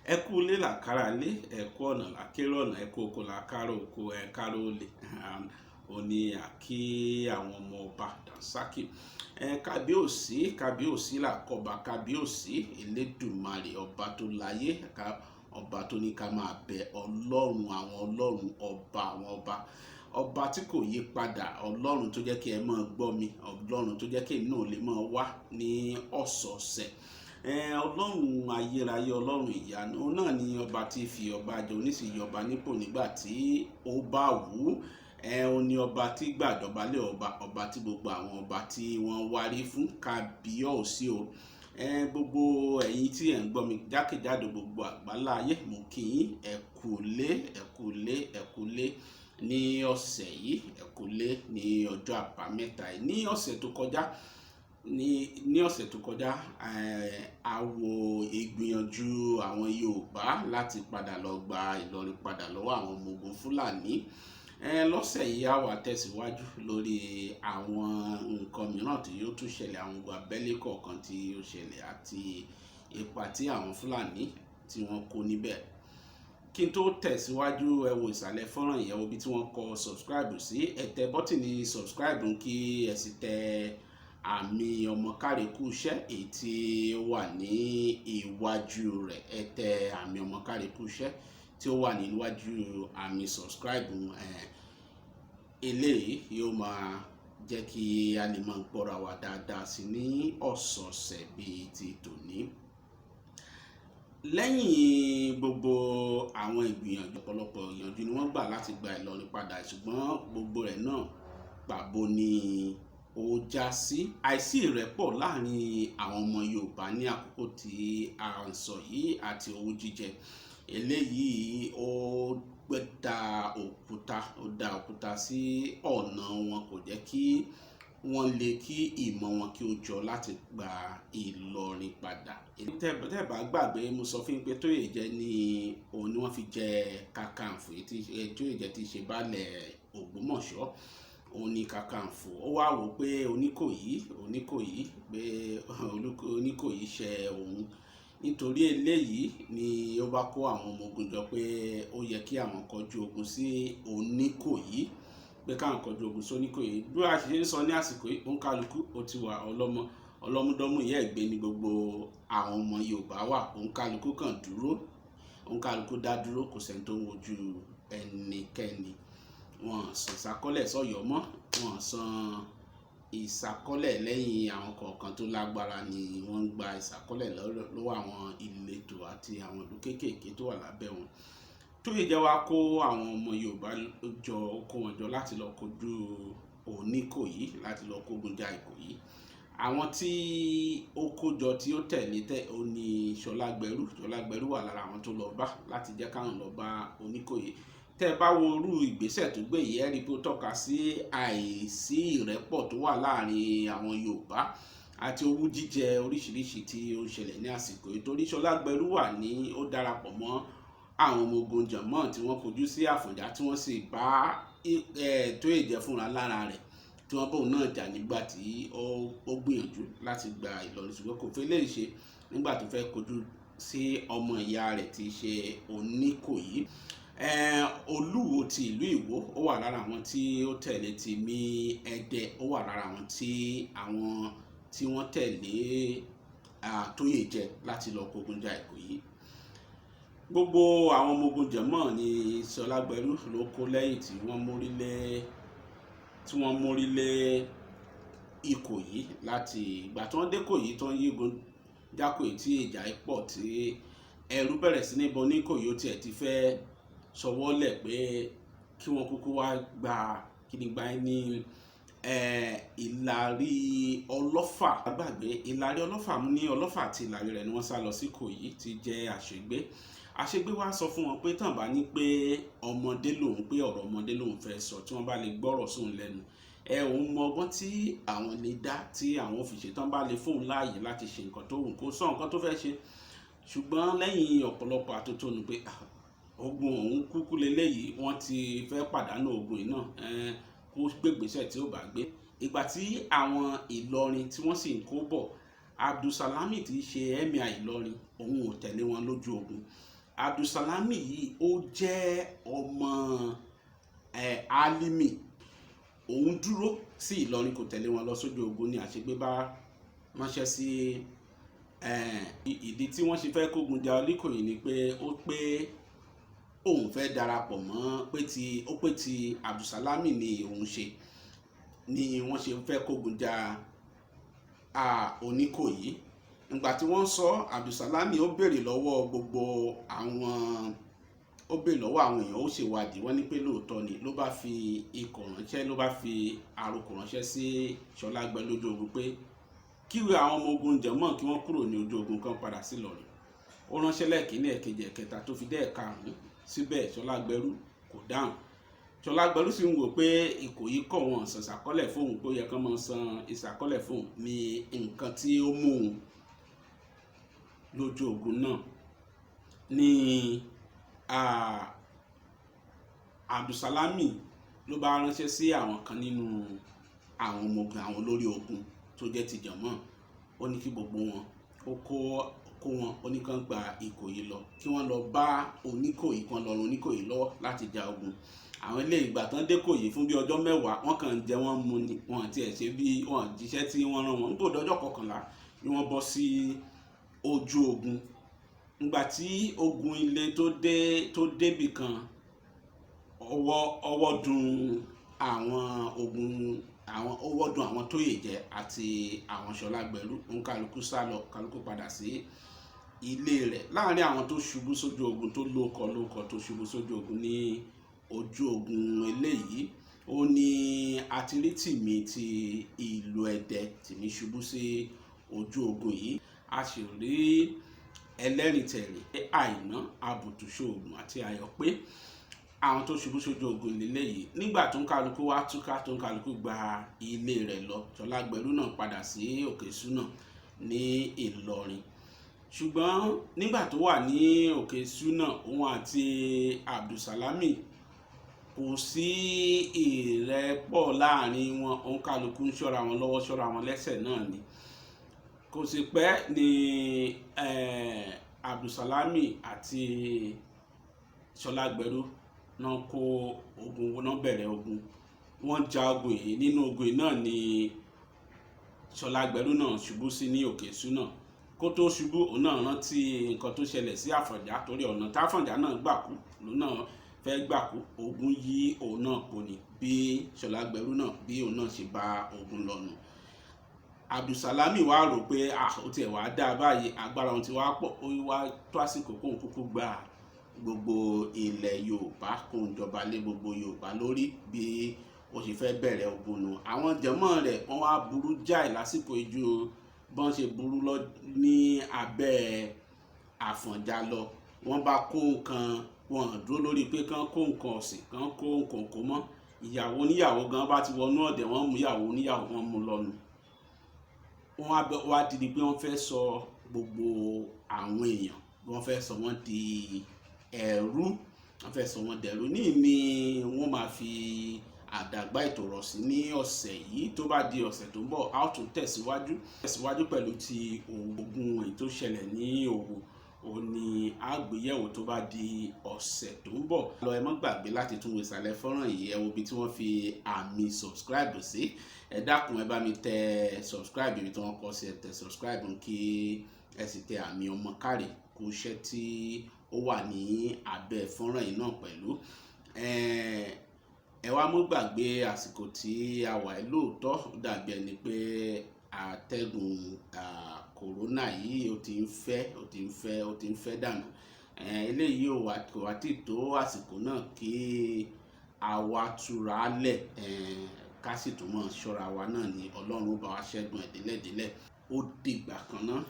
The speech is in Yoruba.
Ẹ kú ilé làkàrà lé, ẹ kú ọ̀nà làkérò ọ̀nà, ẹ kú oko làkàrà oko, ẹ káró lè. Ó ní àkí àwọn ọmọ ọba Dànsákì. Ẹ kábíòsí, kábíòsí làkọba, kábíòsí Elédùmarè ọba tó láyé, ọba tó ní ká máa bẹ Ọlọ́run àwọn ọlọ́run, ọba àwọn ọba, ọba tí kò yí padà, Ọlọ́run tó jẹ́ kí ẹ máa gbọ́ mi, Ọlọ́run tó jẹ́ kí èmi náà lè máa wá ní ọ̀sọ̀ọ̀sẹ̀. Ọlọ́run ayérayé, Ọlọ́run ìyanu, òun náà ni ọba tí fi ọba jẹ, oníṣìí ọba nípò nígbà tí ó bá wù ú. Òun ni ọba tí gbàdọ̀bálẹ̀ ọba, ọba tí gbogbo àwọn ọba tí wọ́n wárí fún, kábíyọ̀sí o. Gbogbo ẹ̀yin tí ẹ̀ ń gbọ́ mi jákèjádò gbogbo àgbálá ayé, mo kí yín, ẹ kú lé, ẹ kú lé, ẹ kú lé ní ọ̀sẹ̀ yìí, ẹ kú lé ní ọjọ́ àbámẹ́ta yìí. Ní ọ̀sẹ̀ tó kọjá, ní ọ̀sẹ̀ tó kọjá, a wo ìgbìyànjú àwọn Yorùbá láti padà lọ gba Ìlọrin padà lọ́wọ́ àwọn ọmọ ogun Fúlàní. Lọ́sẹ̀ yìí a wà tẹ̀síwájú lórí àwọn nǹkan mìíràn tí yóò tún ṣẹlẹ̀, àwọn ogun abẹ́lé kọ̀ọ̀kan tí ó ṣẹlẹ̀ àti ipa tí àwọn Fúlàní tí wọ́n kó níbẹ̀. Kí n tó tẹ̀síwájú, ẹ wo ìsàlẹ̀ fọ́nrán yìí, ẹ wo ibi tí wọ́n kọ subscribe sí, ẹ tẹ bọ́tìnì subscribe kí ẹ sì tẹ àmì ọmọ káre kú iṣẹ́ èyí tí ó wà ní iwájú rẹ̀. Ẹ tẹ àmì ọmọ káre kú iṣẹ́ tí ó wà níwájú àmì subscribe. Eléyìí yóò máa jẹ́ kí a lè máa gbọ́ra wa dáadáa sí ní ọ̀sọ̀ọ̀sẹ̀ bíi ti tòní. Lẹ́yìn gbogbo àwọn ìgbìyànjú, ọ̀pọ̀lọpọ̀ ìyànjú ni wọ́n gbà láti gba Ìlọrin padà, ṣùgbọ́n gbogbo rẹ̀ náà pàbó ni ó já sí. Àìsí ìrẹ́pọ̀ láàrin àwọn ọmọ Yorùbá ní àkókò tí a ń sọ yìí àti owú jíjẹ. Eléyìí ó da òkúta, ó da òkúta sí ọ̀nà wọn, kò jẹ́ kí wọ́n lè kí ìmọ̀ wọn kí ó jọ láti gba Ìlọrin padà. Tẹ́ bá gbàgbé, mo sọ fún yín pé Tóyèjẹ ní òun ni wọ́n fi jẹ Kakanfò, tí Tóyèjẹ ti ṣe baálẹ̀ Ògbómọ̀ṣọ́, òun ni Kakanfò. Ó wá wò pé Oníkòyí, Oníkòyí pé Oníkòyí ṣẹ òun. Nítorí eléyìí ni ó bá kó àwọn ọmọ ogun jọ pé ó yẹ kí àwọn kọjú ogun sí Oníkòyí, pé káwọn kọjú ogun sí Oníkòyí. Bí a ṣe ń sọ ní àsìkò yìí, òǹkàlùkù ó ti wà ọlọ́mọ ọlọ́múdọ́mú ìyá ẹ̀gbẹ́ ní gbogbo àwọn ọmọ Yorùbá wà. Òǹkàlùkù kàn dúró, òǹkàlùkù dá dúró, kò sẹ́ni tó ń wojú ẹnikẹ́ni. Wọ́n san ìsákọ́lẹ̀ sọ́yọ́ mọ́, wọ́n san ìsákọ́lẹ̀ lẹ́yìn àwọn kọ̀ọ̀kan tó lágbára ni wọ́n ń gba ìsákọ́lẹ̀ lọ́wọ́ àwọn ìletò àti àwọn ìlú kéékèèké tó wà lábẹ́ wọn. Tóyèjẹ wá kó àwọn ọmọ Yorùbá jọ, kó wọn jọ láti lọ kojú Oníkòyí, láti lọ kógun ja Ìkòyí. Àwọn tí ó kó jọ tí ó tẹ̀lé tẹ̀ ó ní Ṣọlágbẹrú. Ṣọlágbẹrú wà lára àwọn tó lọ bá láti jẹ́ káwọn lọ bá Oníkòyí. Tẹ́ bá wo irú ìgbésẹ̀ tó gbé yìí, ẹ rí pé ó tọ́ka sí àìsí ìrẹ́pọ̀ tó wà láàrin àwọn Yorùbá àti owú jíjẹ oríṣiríṣi tí ó ń ṣẹlẹ̀ ní àsìkò yìí. Torí Ṣọlágbẹrú wà ní ó darapọ̀ mọ́ àwọn ọmọ ogun jọ̀mọ́ tí wọ́n kojú sí Àfọ̀njá, tí wọ́n sì bá Tóyèjẹ fúnra lára rẹ̀ tí wọ́n bóun náà jà nígbà tí ó gbìyànjú láti gba Ìlọrin, ṣùgbọ́n kò fẹ́ lè ṣe nígbà tó fẹ́ kojú sí ọmọ ìyá rẹ̀ tí í ṣe Oníkòyí. Olúwo ti ìlú Ìwó ó wà lára àwọn tí ó tẹ̀lé ti mí Ẹdẹ, ó wà lára àwọn tí wọ́n tẹ̀lé Tóyèjẹ láti lọ kógun ja Ìkòyí. Gbogbo àwọn ọmọ ogun jọ̀mọ́ ní Ṣọlágbẹrú ló kó lẹ́yìn tí wọ́n mórí lé, tí wọ́n mórí lé Ìkòyí. Láti ìgbà tí wọ́n dé Ìkòyí tó ń yígun jákòyí tí ìjà pọ̀ tí ẹ̀rù bẹ̀rẹ̀ sí ní bọ Oníkòyí, ó tiẹ̀ ti fẹ́ sọwọ́lẹ̀ pé kí wọ́n kúkú wá gba kíni gba ní Ìlàrí Ọlọ́fà. Gbàgbé Ìlàrí Ọlọ́fà mú ní Ọlọ́fà àti Ìlàrí rẹ̀ ni wọ́n sá lọ sí Ìkòyí tí jẹ́ àṣegbé. Àṣegbé wá sọ fún wọn pé tàn bá ní pé ọmọdé lòun, pé ọ̀rọ̀ ọmọdé lòun fẹ́ sọ, tí wọ́n bá lè gbọ́rọ̀ sóun lẹ́nu, òun mọ ọgbọ́n tí àwọn lè dá tí àwọn fi ṣe, tán bá lè fóun láàyè láti ṣe nǹkan tó wù kó sọ nǹkan tó fẹ́ ṣe. Ṣùgbọ́n lẹ́yìn ọ̀pọ̀lọpọ̀ àtótónu pé ogun òun kúkú leléyìí, wọ́n ti fẹ́ pàdánù ogun yìí náà, kó gbégbèsè tí ó bá gbé. Ìgbà tí àwọn Ìlọrin tí wọ́n sì ń kó bọ̀, Abdulsalami tí í ṣe emir Ìlọrin, òun ò tẹ̀lé wọn lójú ogun. Abdulsalami yìí, ó jẹ́ ọmọ Alimi. Òun dúró sí Ìlọrin, kò tẹ̀lé wọn lọ sójú ogun ní àṣegbé bá ránṣẹ́ sí. Ìdí tí wọ́n ṣe fẹ́ kógun ja Oníkòyí ni pé ó pé òun fẹ́ darapọ̀ mọ́ pé ti ó pé ti Abdulsalami ni òun ṣe ni wọ́n ṣe fẹ́ kógun ja Oníkòyí. Ìgbà tí wọ́n sọ Abdulsalami, ó béèrè lọ́wọ́ gbogbo àwọn, ó béèrè lọ́wọ́ àwọn èèyàn, ó ṣèwádìí. Wọ́n ní pé lóòótọ́ ni. Ló bá fi ikọ̀ ránṣẹ́, ló bá fi àròkọ ránṣẹ́ sí Ṣọlágbẹ́ lójú ogun pé kíwé àwọn ọmọ ogun jẹ̀mọ́ kí wọ́n kúrò ní ojú ogun kan padà sí Ìlọrin. Ó ránṣẹ́ lẹ́ẹ̀kínní, ẹ̀kejì, ẹ̀kẹta, tó fi dé ẹ̀karùn-ún. Síbẹ̀ Ṣọlágbẹ́rú kò dáhùn. Ṣọlágbẹ́rú sì ń wò pé Ìkòyí kọ̀ wọ́n san ìsàkọ́lẹ̀ fóun, pé ó yẹ kán máa san ìsàkọ́lẹ̀ fóun ní nǹkan tí ó mú òun lójú ogun náà ní. Abdulsalami ló bá ránṣẹ́ sí àwọn kan nínú àwọn ọmọ ogun, àwọn olórí ogun tó jẹ́ ti jọ̀mọ́. Ó ní kí gbogbo wọn ó kó wọn, ó ní kán gba Ìkòyí lọ, kí wọ́n lọ bá Oníkòyí, kan lọ ran Oníkòyí lọ́wọ́ láti ja ogun. Àwọn ilé ìgbà tán dé Kòyí fún bí ọjọ́ 10, wọ́n kàn ń jẹ, wọ́n mu ni, wọ́n tiẹ̀ ṣe bí wọ́n jíṣẹ́ tí wọ́n rán wọn. Nígbà ọjọ́ 11 ni wọ́n bọ́ sí ojú ogun. Ìgbà tí ogun ilé tó dé, tó débì kan, ọwọ́ dùn àwọn ogun, àwọn ọwọ́ dùn àwọn Tóyèjẹ àti àwọn Ṣọlágbẹ̀rú. Òǹkàlùkù sá lọ, kálukú padà sí ilé rẹ̀. Láàárín àwọn tó ṣubú sójú ogun, tó lóko lóko tó ṣubú sójú ogun ní ojú ogun eléyìí, ó ní àtìrí Tìmí ti ìlú Ẹdẹ. Tìmí ṣubú sí ojú ogun yìí. A sì rí Ẹlẹ́rìntẹ̀rìn, Àìná Àbùtùṣoògùn àti Àyọ̀pé. Àwọn tó ṣubú sójú ogun lélẹ́yìí. Nígbà tó ń kálukú wá túká, tó ń kálukú gba ilé rẹ̀ lọ, Ṣọlágbẹ̀rú náà padà sí Òkè Ṣúnà ní Ìlọrin. Ṣùgbọ́n nígbà tó wà ní Òkè Ṣúnà, òun àti Abdulsalami, kò sí ìrẹ́pọ̀ láàrin wọn. Òun kálukú ń ṣọ́ra wọn lọ́wọ́, ṣọ́ra wọn lẹ́sẹ̀ náà ni. Kò sì pẹ́ ní Abdulsalami àti Ṣọlágbẹ̀rú náà kó ogun náà, bẹ̀rẹ̀ ogun. Wọ́n ja ogun yìí. Nínú ogun yìí náà ni Ṣọlágbẹ̀rú náà ṣubú sí ní Òkè Ṣúnà. Kó tó ṣubú, òun náà rántí nǹkan tó ṣẹlẹ̀ sí Àfọ̀njá, torí ọ̀nà táfọ̀njá náà gbà kú lòun náà fẹ́ gbà kú. Ogun yí òun náà kò ní. Bí Ṣọlágbẹ̀rú náà, bí òun náà ṣe bá ogun lọ nù. Abdulsalami wá rò pé ó tiẹ̀ wá dáa báyìí, agbára òun ti wá pọ̀, ó wá tó àsìkò kóun kúkú gba gbogbo ilẹ̀ Yorùbá, kóun jọba lé gbogbo Yorùbá lórí. Bí ó ṣe fẹ́ bẹ̀rẹ̀ ogun nù, àwọn jẹ̀mọ́ rẹ̀ wọ́n wá burú jáì lásìkò ìjú bọ́n ṣe burú lọ ní abẹ́ Àfọ̀njá lọ. Wọ́n bá kó nǹkan wọn dúró lórí pé kán kó nǹkan ọ̀sìn, kán kó nǹkan kó mọ́. Ìyàwó oníyàwó gan bá ti wọnú ọ̀dẹ̀, wọ́n mú ìyàwó oníyàwó, wọ́n mú lọ́nu. Wọ́n wá dìde pé wọ́n fẹ́ sọ gbogbo àwọn èèyàn, wọ́n fẹ́ sọ wọ́n di ẹrú, wọ́n fẹ́ sọ wọ́n dẹrú. Ní wọ́n máa fi àdàgbà ètò rọ̀ sí ní ọ̀sẹ̀ yìí. Tó bá di ọ̀sẹ̀ tó ń bọ̀, a ó tún tẹ̀síwájú pẹ̀lú ti ogun èyí tó ṣẹlẹ̀ ní Òwu. Òun ni àgbéyẹ̀wò tó bá di ọ̀sẹ̀ tó ń bọ̀. Lọ, ẹ má gbàgbé láti tún wo ìsàlẹ̀ fọ́nrán yìí. Ẹ wo ibi tí wọ́n fi àmì subscribe sí. Ẹ dákun, ẹ bá mi tẹ subscribe ibi tí wọ́n kọ sí. Ẹ tẹ subscribe, kí ẹ sì tẹ àmì ọmọ kárì kú iṣẹ́ tí ó wà ní abẹ́ fọ́nrán yìí náà pẹ̀lú. Ẹ wá mú gbàgbé àsìkò tí a wà yìí. Lóòótọ́, ó dàbí ẹni pé àtẹ̀gùn kòrónà yìí ó ti ń fẹ́, ó ti ń fẹ́, ó ti ń fẹ́ dànù. Eléyìí ò wá, kò wá tí tó àsìkò náà kí àwa túra lẹ̀, ká sì tún mọ̀ ṣọ́ra wa náà ni. Ọlọ́run ó bá wa ṣẹ́gun ẹ̀ délẹ̀délẹ̀. Ó dìgbà kan náà.